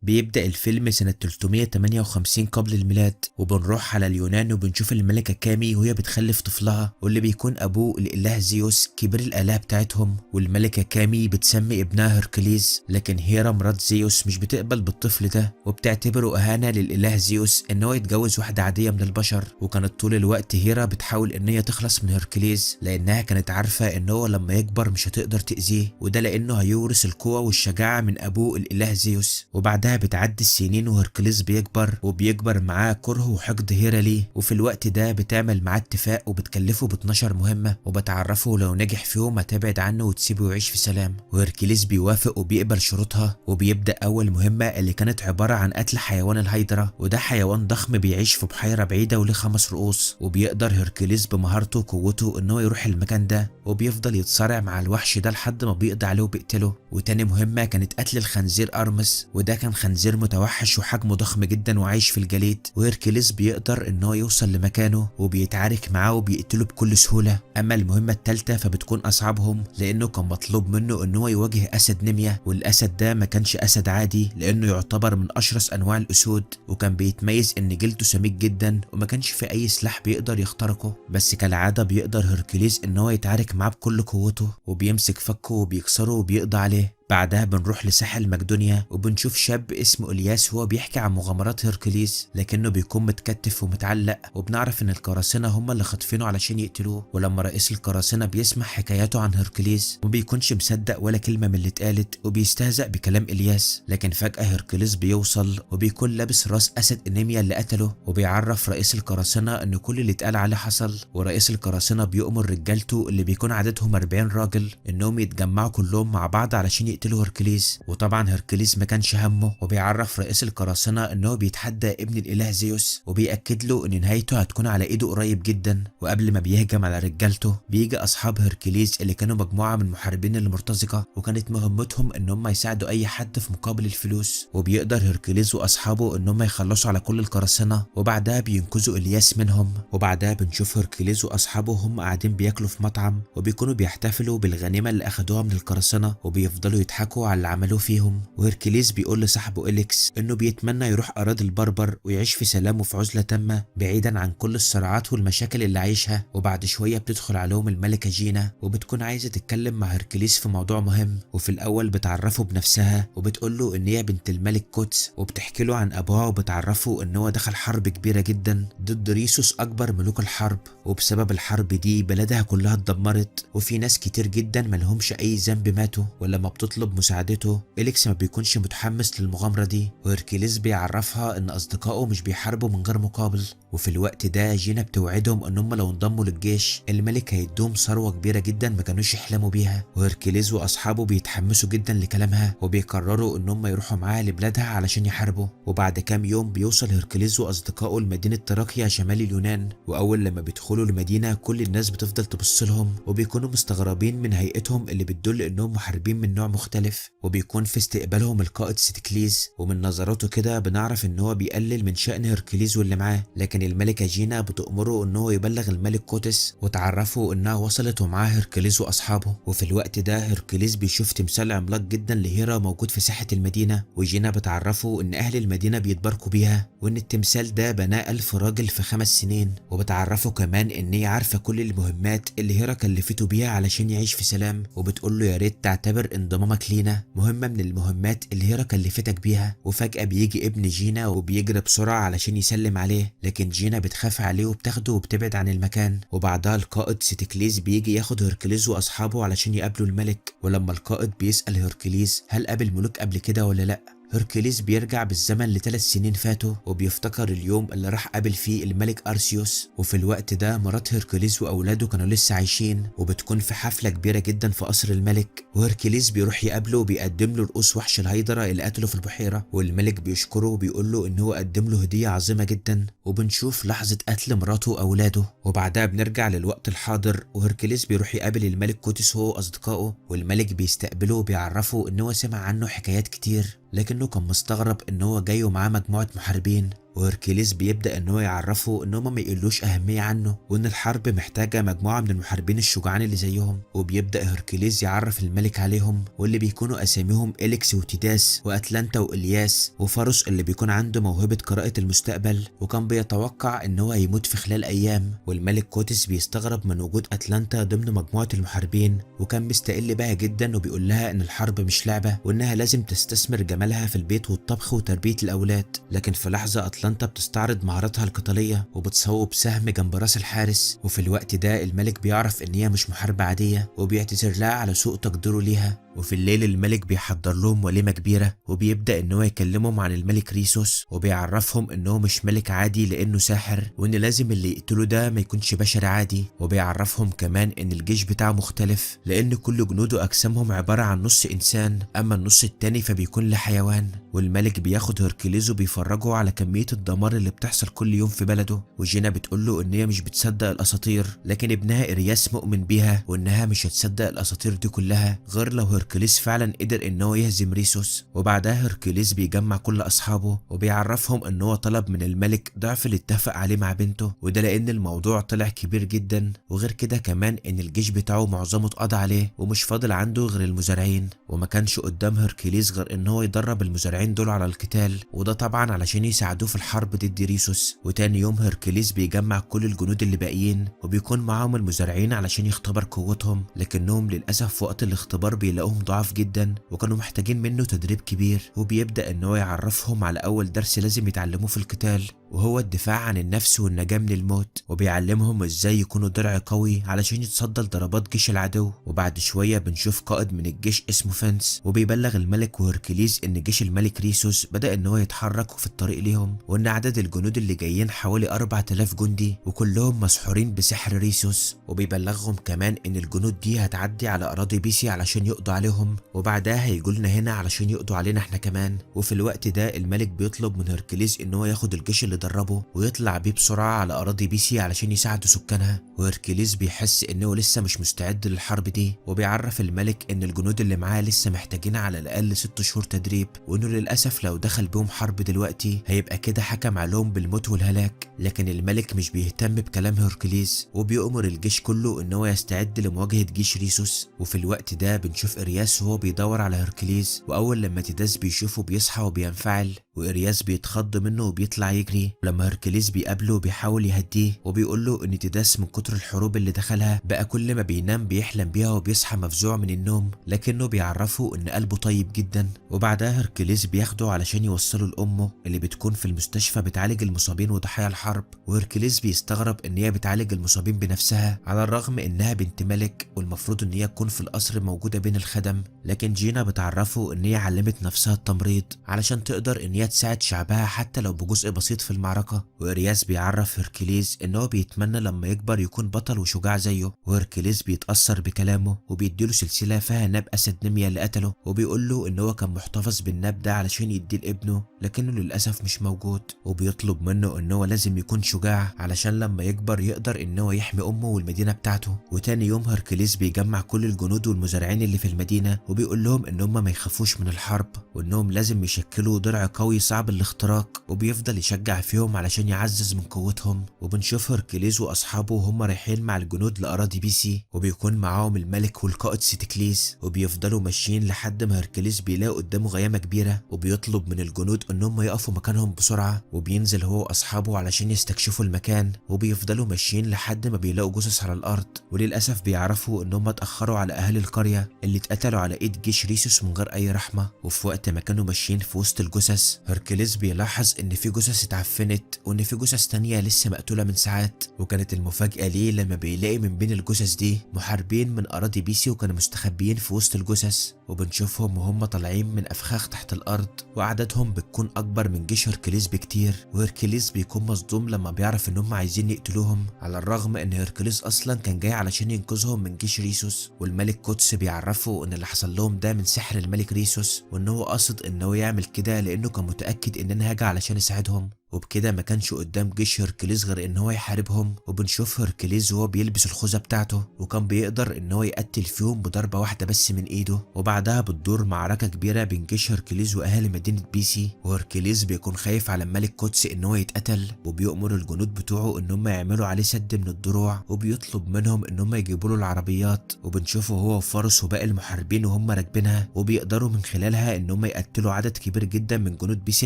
بيبدأ الفيلم سنة 358 قبل الميلاد، وبنروح على اليونان وبنشوف الملكة كامي وهي بتخلف طفلها واللي بيكون أبوه الإله زيوس كبير الآلهة بتاعتهم. والملكة كامي بتسمي ابنها هركليز، لكن هيرا مرات زيوس مش بتقبل بالطفل ده وبتعتبره إهانة للإله زيوس إن هو يتجوز واحدة عادية من البشر. وكانت طول الوقت هيرا بتحاول إن هي تخلص من هركليز لأنها كانت عارفة إن هو لما يكبر مش هتقدر تأذيه، وده لأنه هيورث القوة والشجاعة من أبوه الإله زيوس. وبعدها بتعدي السنين وهركليز بيكبر وبيكبر معاه كره وحقد هيرا ليه، وفي الوقت ده بتعمل معاه اتفاق وبتكلفه ب 12 مهمة وبتعرفه لو نجح فيهم هتبعد عنه وتسيبه يعيش في سلام. وهركليز بيوافق وبيقبل شروطها، وبيبدأ أول مهمة اللي كانت عبارة عن قتل حيوان الهيدرا، وده حيوان ضخم بيعيش في بحيرة بعيدة وله 5 رؤوس. وبيقدر هركليز بمهارته وقوته ان هو يروح المكان ده وبيفضل يتصارع مع الوحش ده لحد ما بيقضي عليه وبيقتله. وتاني مهمة كانت قتل الخنزير أرمس، وده كان خنزير متوحش وحجمه ضخم جدا وعايش في الجليد، وهركليز بيقدر ان هو يوصل لمكانه وبيتعارك معاه وبيقتله بكل سهولة. اما المهمة التالتة فبتكون اصعبهم لانه كان مطلوب منه ان هو يواجه اسد نميا، والاسد ده ما كانش اسد عادي لانه يعتبر من اشرس انواع الاسود، وكان بيتميز ان جلده سميك جدا وما كانش في اي سلاح بيقدر يخترقه. بس كالعادة بيقدر هركليز ان هو يتعارك معاه بكل قوته وبيمسك فكه وبيكسره وبيقضي عليه. بعدها بنروح لساحل مقدونيا وبنشوف شاب اسمه الياس وهو بيحكي عن مغامرات هركليز، لكنه بيكون متكتف ومتعلق، وبنعرف ان القراصنة هم اللي خاطفينه علشان يقتلوه. ولما رئيس القراصنة بيسمع حكاياته عن هركليز وما بيكونش مصدق ولا كلمة من اللي اتقالت وبيستهزأ بكلام الياس، لكن فجأة هركليز بيوصل وبيكون لابس راس اسد انيميا اللي قتله، وبيعرف رئيس القراصنة ان كل اللي اتقال عليه حصل. ورئيس القراصنة بيؤمر رجالته اللي بيكون عددهم 40 راجل انهم يتجمعوا كلهم مع بعض علشان يقتلوا هركليز. وطبعا هركليز ما كانش همه، وبيعرف رئيس القراصنة ان هو بيتحدى ابن الاله زيوس، وبيأكد له ان نهايته هتكون على ايده قريب جدا. وقبل ما بيهجم على رجالته بيجي اصحاب هركليز اللي كانوا مجموعة من محاربين المرتزقة، وكانت مهمتهم ان هم يساعدوا اي حد في مقابل الفلوس. وبيقدر هركليز واصحابه ان هم يخلصوا على كل القراصنة، وبعدها بينقذوا الياس منهم. وبعدها بنشوف هركليز واصحابه هم قاعدين بياكلوا في مطعم، وبيكونوا بيحتفلوا بالغنيمة اللي اخدوها من القراصنة، وبيفضلوا يضحكوا على اللي عملوه فيهم. وهركليز بيقول لصاحبه إليكس انه بيتمنى يروح اراضي البربر ويعيش في سلام وفي عزلة تامة بعيدا عن كل الصراعات والمشاكل اللي عايشها. وبعد شوية بتدخل عليهم الملكة جينا، وبتكون عايزة تتكلم مع هركليز في موضوع مهم. وفي الاول بتعرفه بنفسها وبتقول له ان هي بنت الملك كوتس، وبتحكي له عن ابوها وبتعرفه ان هو دخل حرب كبيرة جدا ضد ريسوس اكبر ملوك الحرب، وبسبب الحرب دي بلدها كلها اتدمرت وفي ناس كتير جدا ملهمش اي ذنب ماتوا. ولما بتطلب مساعدته إليكس ما بيكونش متحمس للمغامرة دي، وهركليز بيعرفها ان اصدقائه مش بيحاربوا من غير مقابل. وفي الوقت ده جينا بتوعدهم ان هم لو انضموا للجيش الملك هيدوم ثروة كبيرة جدا ما كانوش يحلموا بيها. وهركليز واصحابه بيتحمسوا جدا لكلامها وبيقرروا ان هم يروحوا معاها لبلادها علشان يحاربوا. وبعد كام يوم بيوصل هركليز واصدقائه لمدينة تراكيا شمال اليونان، واول لما بيدخلوا المدينة كل الناس بتفضل تبص لهم وبيكونوا مستغربين من هيئتهم اللي بتدل انهم محاربين من نوع مختلف. وبيكون في استقبالهم القائد سيتكليز، ومن نظراته كده بنعرف ان هو بيقلل من شأن هركليز واللي معاه. لكن الملكة جينا بتأمره ان هو يبلغ الملك كوتس وتعرفه انها وصلت ومعاه هركليز واصحابه. وفي الوقت ده هركليز بيشوف تمثال عملاق جدا لهيرا موجود في ساحة المدينة، وجينا بتعرفه ان اهل المدينة بيتباركوا بيها وان التمثال ده بناه 1000 راجل في 5 سنين. وبتعرفه كمان ان هي عارفة كل المهمات اللي هيرا كلفته بيها علشان يعيش في سلام، وبتقول له يا ريت تعتبر انضمامك لينا مهمة من المهمات اللي هيرا كلفتك بيها. وفجأة بيجي ابن جينا وبيجري بسرعة علشان يسلم عليه، لكن جينا بتخاف عليه وبتاخده وبتبعد عن المكان. وبعدها القائد سيتكليز بيجي ياخد هركليز واصحابه علشان يقابلوا الملك. ولما القائد بيسأل هركليز هل قابل ملوك قبل كده ولا لا، هركليز بيرجع بالزمن ل3 سنين فاتوا وبيفتكر اليوم اللي راح قابل فيه الملك أرسيوس. وفي الوقت ده مرات هركليز وأولاده كانوا لسه عايشين، وبتكون في حفلة كبيرة جدا في قصر الملك. وهركليز بيروح يقابله وبيقدم له رؤوس وحش الهيدرا اللي قتله في البحيرة، والملك بيشكره وبيقول له إن هو قدم له هدية عظيمة جدا. وبنشوف لحظة قتل مراته وأولاده. وبعدها بنرجع للوقت الحاضر، وهركليز بيروح يقابل الملك كوتس هو وأصدقائه، والملك بيستقبله وبيعرفه إن هو سمع عنه حكايات كتير، لكنه كان مستغرب ان هو جاي ومعاه مجموعة محاربين. وهركليز بيبدأ ان هو يعرفه ان هما ما يقلوش اهمية عنه، وان الحرب محتاجة مجموعة من المحاربين الشجعان اللي زيهم. وبيبدأ هركليز يعرف الملك عليهم، واللي بيكونوا اساميهم إليكس وتيداس واتلانتا والياس وفاروس اللي بيكون عنده موهبة قراءة المستقبل، وكان بيتوقع ان هو هيموت في خلال ايام. والملك كوتس بيستغرب من وجود اتلانتا ضمن مجموعة المحاربين، وكان مستقل بها جدا وبيقول لها ان الحرب مش لعبة، وانها لازم تستثمر جمالها في البيت والطبخ وتربية الاولاد. لكن في لحظة اتلانتا بتستعرض مهاراتها القتالية وبتصوب سهم جنب راس الحارس، وفي الوقت ده الملك بيعرف ان هي مش محاربة عادية وبيعتذر لها على سوء تقديره ليها. وفي الليل الملك بيحضر لهم وليمة كبيرة، وبيبدأ ان هو يكلمهم عن الملك ريسوس، وبيعرفهم ان هو مش ملك عادي لانه ساحر، وان لازم اللي يقتله ده ما يكونش بشر عادي. وبيعرفهم كمان ان الجيش بتاعه مختلف لان كل جنوده اجسامهم عبارة عن نص انسان، اما النص التاني فبيكون لحيوان. والملك بياخد هركليز وبيفرجه على كمية الدمار اللي بتحصل كل يوم في بلده. وجينا بتقوله ان هي مش بتصدق الاساطير، لكن ابنها ارياس مؤمن بيها، وانها مش هتصدق الاساطير دي كلها غير لو هركليز فعلا قدر ان هو يهزم ريسوس. وبعدها هركليز بيجمع كل اصحابه وبيعرفهم ان هو طلب من الملك ضعف اللي اتفق عليه مع بنته، وده لان الموضوع طلع كبير جدا، وغير كده كمان ان الجيش بتاعه معظمه اتقضى عليه ومش فاضل عنده غير المزارعين. وما كانش قدام هركليز غير ان هو يدرب المزارعين دول على القتال، وده طبعا علشان يساعدوه في الحرب ضد ريسوس. وتاني يوم هركليز بيجمع كل الجنود اللي باقيين وبيكون معاهم المزارعين علشان يختبر قوتهم، لكنهم للاسف وقت الاختبار بيلاقوهم ضعاف جدا وكانوا محتاجين منه تدريب كبير. وبيبدأ ان هو يعرفهم على اول درس لازم يتعلموه في القتال، وهو الدفاع عن النفس والنجاة من الموت، وبيعلمهم ازاي يكونوا درع قوي علشان يتصدى لضربات جيش العدو. وبعد شوية بنشوف قائد من الجيش اسمه فنس، وبيبلغ الملك وهركليز ان جيش الملك ريسوس بدأ ان هو يتحرك في الطريق ليهم، وان عدد الجنود اللي جايين حوالي 4000 جندي وكلهم مسحورين بسحر ريسوس. وبيبلغهم كمان ان الجنود دي هتعدي على اراضي بيسي علشان يقضوا عليهم، وبعدها هيجولنا هنا علشان يقضوا علينا احنا كمان. وفي الوقت ده الملك بيطلب من هركليز ان هو ياخد الجيش اللي دربه ويطلع بيه بسرعة على أراضي بيسي علشان يساعدوا سكانها. وهركليز بيحس انه لسه مش مستعد للحرب دي، وبيعرف الملك ان الجنود اللي معاه لسه محتاجين على الأقل 6 شهور تدريب، وانه للأسف لو دخل بيهم حرب دلوقتي هيبقى كده حكم عليهم بالموت والهلاك. لكن الملك مش بيهتم بكلام هركليز، وبيأمر الجيش كله ان هو يستعد لمواجهة جيش ريسوس. وفي الوقت ده بنشوف إرياس وهو بيدور على هركليز، وأول لما تيداس بيشوفه بيصحى وبينفعل، وإرياس بيتخض منه وبيطلع يجري. لما هركليز بيقابله بيحاول يهديه وبيقول له ان تيداس من كتر الحروب اللي دخلها بقى كل ما بينام بيحلم بيها وبيصحى مفزوع من النوم، لكنه بيعرفه ان قلبه طيب جدا. وبعدها هركليز بياخده علشان يوصله لامه اللي بتكون في المستشفى بتعالج المصابين وضحايا الحرب. وهركليز بيستغرب ان هي بتعالج المصابين بنفسها على الرغم انها بنت ملك والمفروض ان هي تكون في القصر موجودة بين الخدم، لكن جينا بتعرفه ان هي علمت نفسها التمريض علشان تقدر ان هي تساعد شعبها حتى لو بجزء بسيط في المعركة. وإرياس بيعرف هركليز ان هو بيتمنى لما يكبر يكون بطل وشجاع زيه، وهركليز بيتأثر بكلامه وبيديله سلسلة فيها ناب أسد نمية اللي قتله، وبيقول له ان هو كان محتفظ بالناب ده علشان يديه لابنه لكنه للأسف مش موجود، وبيطلب منه ان هو لازم يكون شجاع علشان لما يكبر يقدر ان هو يحمي امه والمدينة بتاعته. وتاني يوم هركليز بيجمع كل الجنود والمزارعين اللي في المدينة وبيقول لهم ان هم ما يخافوش من الحرب وانهم لازم يشكلوا درع قوي صعب الاختراق، وبيفضل يشجع فيهم علشان يعزز من قوتهم. وبنشوف هركليز واصحابه وهم رايحين مع الجنود لاراضي بيسي، وبيكون معاهم الملك والقائد سيتكليز، وبيفضلوا ماشيين لحد ما هركليز بيلاقي قدامه غيامة كبيرة، وبيطلب من الجنود ان هم يقفوا مكانهم بسرعة، وبينزل هو واصحابه علشان يستكشفوا المكان، وبيفضلوا ماشيين لحد ما بيلاقوا جثث على الارض، وللاسف بيعرفوا ان هم اتاخروا على اهل القرية اللي اتقتلوا على ايد جيش ريسوس من غير اي رحمة. وفي وقت ما كانوا ماشيين في وسط الجثث هركليز بيلاحظ ان في جثث اتعفنت وان في جثث تانية لسه مقتولة من ساعات، وكانت المفاجأة ليه لما بيلاقي من بين الجثث دي محاربين من اراضي بيسي وكانوا مستخبيين في وسط الجثث، وبنشوفهم وهم طالعين من افخاخ تحت الارض، وعددهم بتكون اكبر من جيش هركليز بكتير. وهركليز بيكون مصدوم لما بيعرف ان هم عايزين يقتلوهم، على الرغم ان هركليز اصلا كان جاي علشان ينقذهم من جيش ريسوس. والملك قدس بيعرفه ان اللي حصل لهم ده من سحر الملك ريسوس، وان هو قصد ان هو يعمل كده لانه كان متاكد ان انا هاجي علشان اساعدهم. وبكده ما كانش قدام جيش هركليز غير ان هو يحاربهم. وبنشوف هركليز وهو بيلبس الخوذة بتاعته، وكان بيقدر ان هو يقتل فيهم بضربة واحدة بس من ايده. وبعدها بتدور معركة كبيرة بين جيش هركليز واهالي مدينة بيسي، وهركليز بيكون خايف على الملك قدس ان هو يتقتل، وبيؤمر الجنود بتوعه ان هم يعملوا عليه سد من الدروع، وبيطلب منهم ان هم يجيبوا له العربيات. وبنشوفه هو وفارس وباقي المحاربين وهم راكبينها، وبيقدروا من خلالها ان هم يقتلوا عدد كبير جدا من جنود بيسي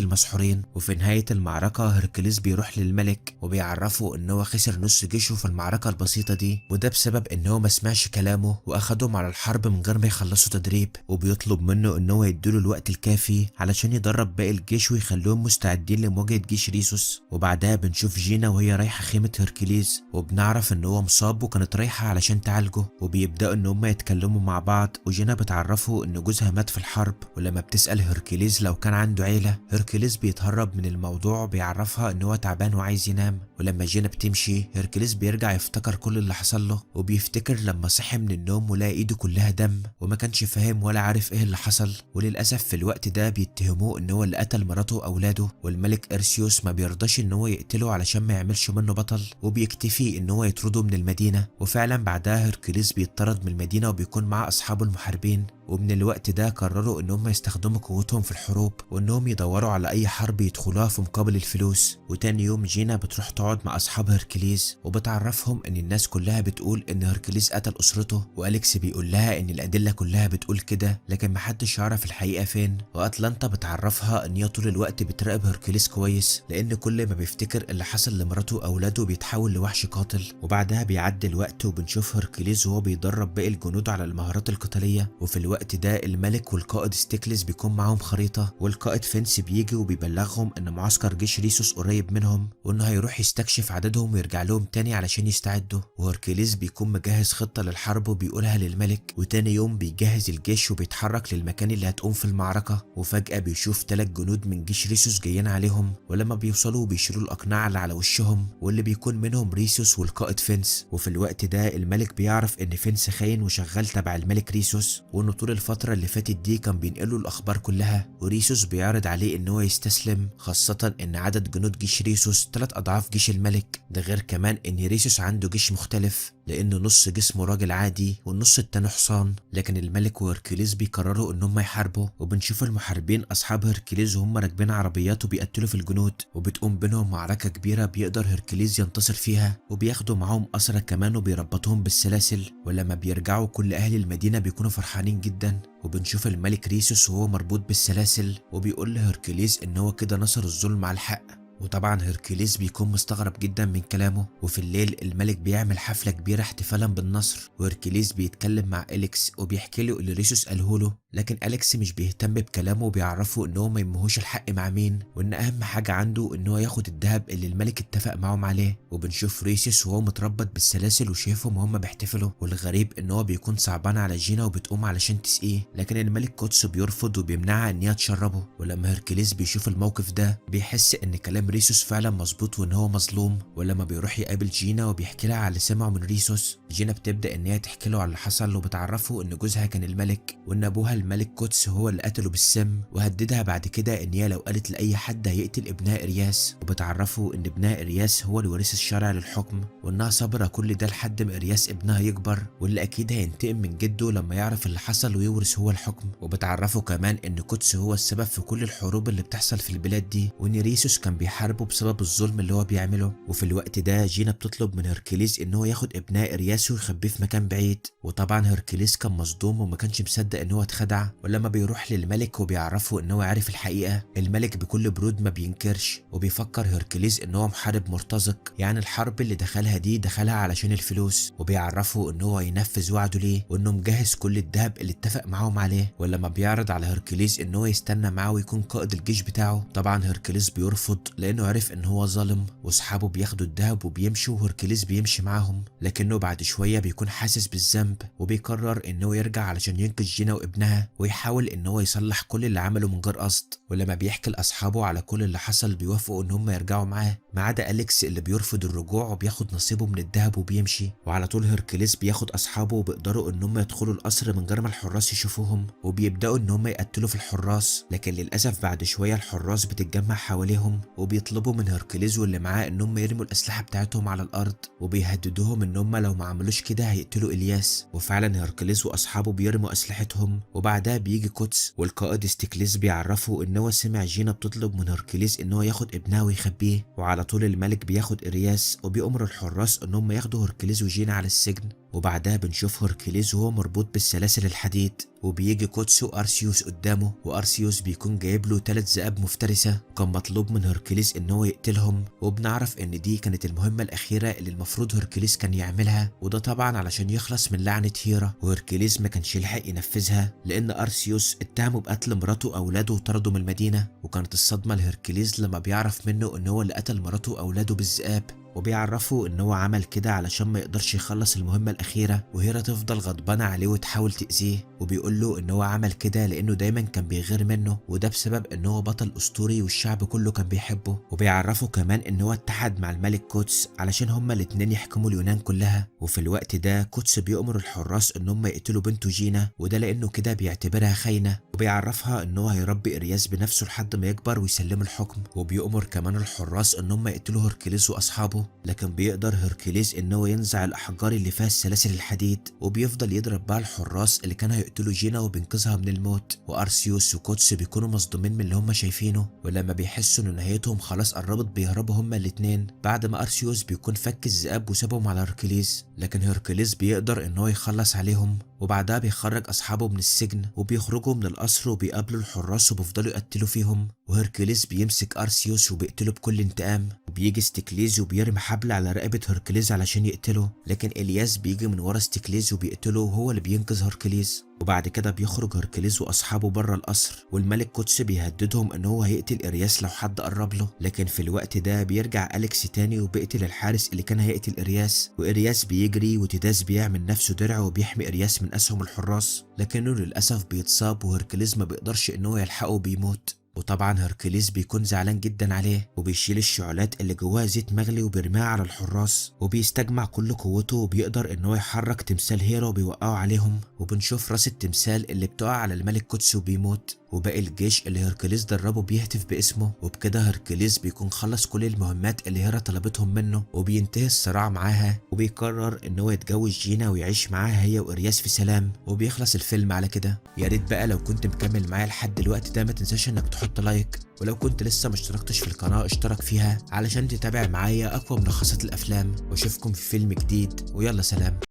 المسحورين. وفي نهاية المعركة هركليز بيروح للملك وبيعرفه ان هو خسر نص جيشه في المعركة البسيطة دي، وده بسبب ان هو ما سمعش كلامه واخدهم على الحرب من غير ما يخلصوا تدريب، وبيطلب منه ان هو يديله الوقت الكافي علشان يدرب باقي الجيش ويخليهم مستعدين لمواجهة جيش ريسوس. وبعدها بنشوف جينا وهي رايحة خيمة هركليز، وبنعرف ان هو مصاب وكانت رايحة علشان تعالجه، وبيبدأوا ان هم يتكلموا مع بعض. وجينا بتعرفه ان جوزها مات في الحرب، ولما بتسأل هركليز لو كان عنده عيلة، هركليز بيتهرب من الموضوع وبيعرفها ان هو تعبان وعايز ينام. ولما جينا بتمشي هركليز بيرجع يفتكر كل اللي حصل له، وبيفتكر لما صحي من النوم ولقى ايده كلها دم وما كانش فاهم ولا عارف ايه اللي حصل. وللاسف في الوقت ده بيتهموه ان هو اللي قتل مراته واولاده، والملك ارسيوس ما بيرضاش ان هو يقتله علشان ما يعملش منه بطل، وبيكتفي ان هو يطرده من المدينة. وفعلا بعدها هركليز بيطرد من المدينة وبيكون مع اصحابه المحاربين. ومن الوقت ده قرروا ان هم يستخدموا قوتهم في الحروب، وانهم يدوروا على اي حرب يدخلوها في مقابل الفلوس. وتاني يوم جينا بتروح تقعد مع اصحاب هركليز، وبتعرفهم ان الناس كلها بتقول ان هركليز قتل اسرته، واليكس بيقول لها ان الادلة كلها بتقول كده لكن محدش يعرف الحقيقة فين. واتلانتا بتعرفها ان هي طول الوقت بتراقب هركليز كويس، لان كل ما بيفتكر اللي حصل لمراته واولاده بيتحول لوحش قاتل. وبعدها بيعدي الوقت وبنشوف هركليز وهو بيدرب باقي الجنود على المهارات القتالية. وفي الوقت ده الملك والقائد ستيكلز بيكون معاهم خريطة، والقائد فينس بيجي وبيبلغهم ان معسكر جيش ريسوس قريب منهم، وانه هيروح يستكشف عددهم ويرجع لهم تاني علشان يستعدوا. وهركليز بيكون مجهز خطة للحرب وبيقولها للملك. وتاني يوم بيجهز الجيش وبيتحرك للمكان اللي هتقوم في المعركة، وفجأة بيشوف 3 جنود من جيش ريسوس جايين عليهم، ولما بيوصلوا بيشيلوا الأقنعة اللي على وشهم، واللي بيكون منهم ريسوس والقائد فينس. وفي الوقت ده الملك بيعرف ان فينس خاين وشغال تبع الملك ريسوس، وانه طول الفترة اللي فاتت دي كان بينقله الأخبار كلها. وريسوس بيعرض عليه ان هو يستسلم، خاصة ان عدد جنود جيش ريسوس 3 أضعاف جيش الملك، ده غير كمان ان ريسوس عنده جيش مختلف لأنه نص جسمه راجل عادي والنص التاني حصان. لكن الملك وهركليز بيقرروا ان هم يحاربوا، وبنشوف المحاربين اصحاب هركليز وهم راكبين عربيات وبيقتلوا في الجنود، وبتقوم بينهم معركة كبيرة بيقدر هركليز ينتصر فيها، وبياخدوا معاهم أسرى كمان وبيربطوهم بالسلاسل. ولما بيرجعوا كل اهل المدينة بيكونوا فرحانين جدا، وبنشوف الملك ريسوس وهو مربوط بالسلاسل وبيقول لهركليز ان هو كده نصر الظلم على الحق. وطبعا هركليز بيكون مستغرب جدا من كلامه. وفي الليل الملك بيعمل حفلة كبيرة احتفالا بالنصر، وهركليز بيتكلم مع أليكس وبيحكي له اللي ريسوس قاله له، لكن أليكس مش بيهتم بكلامه وبيعرفه ان هو ما يهمهوش الحق مع مين، وان اهم حاجة عنده ان هو ياخد الذهب اللي الملك اتفق معاهم عليه. وبنشوف ريسوس وهو متربط بالسلاسل وشايفهم وهم بيحتفلوا، والغريب ان هو بيكون صعبان على جينا وبتقوم علشان تسقيه، لكن الملك قدس بيرفض وبيمنعها ان هي تشربه. ولما هركليز بيشوف الموقف ده بيحس ان كلام ريسوس فعلا مظبوط وان هو مظلوم. ولما بيروح يقابل جينا وبيحكي لها على اللي سمعه من ريسوس، جينا بتبدا ان هي تحكي له على اللي حصل، وبتعرفه ان جوزها كان الملك وان ابوها الملك قدس هو اللي قتله بالسم، وهددها بعد كده ان هي لو قالت لاي حد هيقتل ابنها ارياس، وبتعرفه ان ابنها ارياس هو الوريث الشرعي للحكم، وانها صبره كل ده لحد ما ارياس ابنها يكبر، واللي اكيد هينتقم من جده لما يعرف اللي حصل ويورث هو الحكم. وبتعرفه كمان ان قدس هو السبب في كل الحروب اللي بتحصل في البلاد دي، وان ريسوس كان بيحاربه بسبب الظلم اللي هو بيعمله. وفي الوقت ده جينا بتطلب من هركليز ان هو ياخد ابنها ارياس ويخبيه في مكان بعيد، وطبعا هركليز كان مصدوم وما كانش مصدق ان هو اتخدع. ولما بيروح للملك وبيعرفه ان هو عارف الحقيقة، الملك بكل برود ما بينكرش، وبيفكر هركليز ان هو محارب مرتزق، يعني الحرب اللي دخلها دي دخلها علشان الفلوس، وبيعرفه ان هو ينفذ وعده ليه وانه مجهز كل الذهب اللي اتفق معاهم عليه. ولما بيعرض على هركليز ان هو يستنى معاه ويكون قائد الجيش بتاعه، طبعا هركليز بيرفض لانه عرف ان هو ظالم، واصحابه بياخدوا الذهب وبيمشوا وهركليز بيمشي معاهم. لكنه بعد شوية بيكون حاسس بالذنب وبيقرر ان هو يرجع علشان ينقذ جينا وابنها ويحاول ان هو يصلح كل اللي عمله من غير قصد. ولما بيحكي لاصحابه على كل اللي حصل بيوافقوا ان هم يرجعوا معاه، ما عدا أليكس اللي بيرفض الرجوع وبياخد نصيبه من الذهب وبيمشي. وعلى طول هركليز بياخد اصحابه وبيقدروا ان هم يدخلوا القصر من غير ما الحراس يشوفوهم، وبيبداوا ان هم يقتلوا في الحراس، لكن للاسف بعد شوية الحراس بتتجمع حواليهم وبيصحوا وبيطلبوا من هركليز واللي معاه انهم يرموا الاسلحة بتاعتهم على الارض، وبيهددوهم ان هم لو ما عملوش كده هيقتلوا الياس. وفعلا هركليز واصحابه بيرموا اسلحتهم. وبعدها بيجي كوتس والقائد استكليس بيعرفه ان هو سمع جينا بتطلب من هركليز ان هو ياخد ابنها ويخبيه. وعلى طول الملك بياخد ارياس وبيأمر الحراس ان هم ياخدوا هركليز وجينا على السجن. وبعدها بنشوف هركليز وهو مربوط بالسلاسل الحديد، وبيجي كوتس وارسيوس قدامه، وارسيوس بيكون جايب له 3 ذئاب مفترسة وكان مطلوب من هركليز ان هو يقتلهم. وبنعرف ان دي كانت المهمة الاخيرة اللي المفروض هركليز كان يعملها، وده طبعا علشان يخلص من لعنه هيرا. وهركليز ما كانش يلحق ينفذها لان ارسيوس اتهمه بقتل مراته واولاده وطرده من المدينة. وكانت الصدمة لهركليز لما بيعرف منه ان هو اللي قتل مراته واولاده بالذئاب، وبيعرفوا ان هو عمل كده علشان ما يقدرش يخلص المهمة الأخيرة، وهيرا تفضل غضبانة عليه وتحاول تأذيه. وبيقول له ان هو عمل كده لانه دايما كان بيغير منه، وده بسبب ان هو بطل اسطوري والشعب كله كان بيحبه. وبيعرفوا كمان ان هو اتحد مع الملك كوتس علشان هما الاتنين يحكموا اليونان كلها. وفي الوقت ده كوتس بيأمر الحراس ان هم يقتلوا بنته جينا، وده لانه كده بيعتبرها خاينة. وبيعرفها ان هو هيربي ارياس بنفسه لحد ما يكبر ويسلمه الحكم. وبيأمر كمان الحراس ان هم يقتلوا هركليز واصحابه، لكن بيقدر هركليز ان هو ينزع الاحجار اللي فيها السلاسل الحديد، وبيفضل يضرب بقى الحراس اللي كانوا هيقتلوا جينا وبينقذها من الموت. وارسيوس وكوتس بيكونوا مصدومين من اللي هم شايفينه، ولما بيحسوا ان نهايتهم خلاص قربت بيهربوا هما الاتنين بعد ما ارسيوس بيكون فك الذئاب وسابهم على هركليز. لكن هركليز بيقدر ان هو يخلص عليهم، وبعدها بيخرج اصحابه من السجن وبيخرجوا من القصر وبيقابلوا الحراس وبيفضلوا يقتلوا فيهم. وهركليز بيمسك ارسيوس وبيقتله بكل انتقام. وبيجي ستيكليز وبيرمي حبل على رقبة هركليز علشان يقتله، لكن الياس بيجي من ورا ستيكليز وبيقتله وهو اللي بينقذ هركليز. وبعد كده بيخرج هركليز واصحابه بره القصر، والملك كوتس بيهددهم ان هو هيقتل ارياس لو حد قرب له. لكن في الوقت ده بيرجع اليكس تاني وبيقتل الحارس اللي كان هيقتل ارياس، وارياس بيجري وتيداس بيعمل نفسه درع وبيحمي ارياس من اسهم الحراس، لكنه للاسف بيتصاب وهركليز ما بيقدرش ان هو يلحقه وبيموت. وطبعا هركليز بيكون زعلان جدا عليه، وبيشيل الشعلات اللي جواها زيت مغلي وبيرميها على الحراس، وبيستجمع كل قوته وبيقدر ان هو يحرك تمثال هيرا وبيوقعه عليهم. وبنشوف راس التمثال اللي بتقع على الملك كوتس وبيموت، وباقي الجيش اللي هركليز دربه بيهتف باسمه. وبكده هركليز بيكون خلص كل المهمات اللي هيرا طلبتهم منه، وبينتهي الصراع معاها، وبيقرر ان هو يتجوز جينا ويعيش معاها هي وارياس في سلام. وبيخلص الفيلم على كده. يا ريت بقى لو كنت مكمل معايا لحد الوقت ده ما تنساش انك تحط like، ولو كنت لسه ما اشتركتش في القناة اشترك فيها علشان تتابع معايا اقوى ملخصات الافلام. واشوفكم في فيلم جديد، ويلا سلام.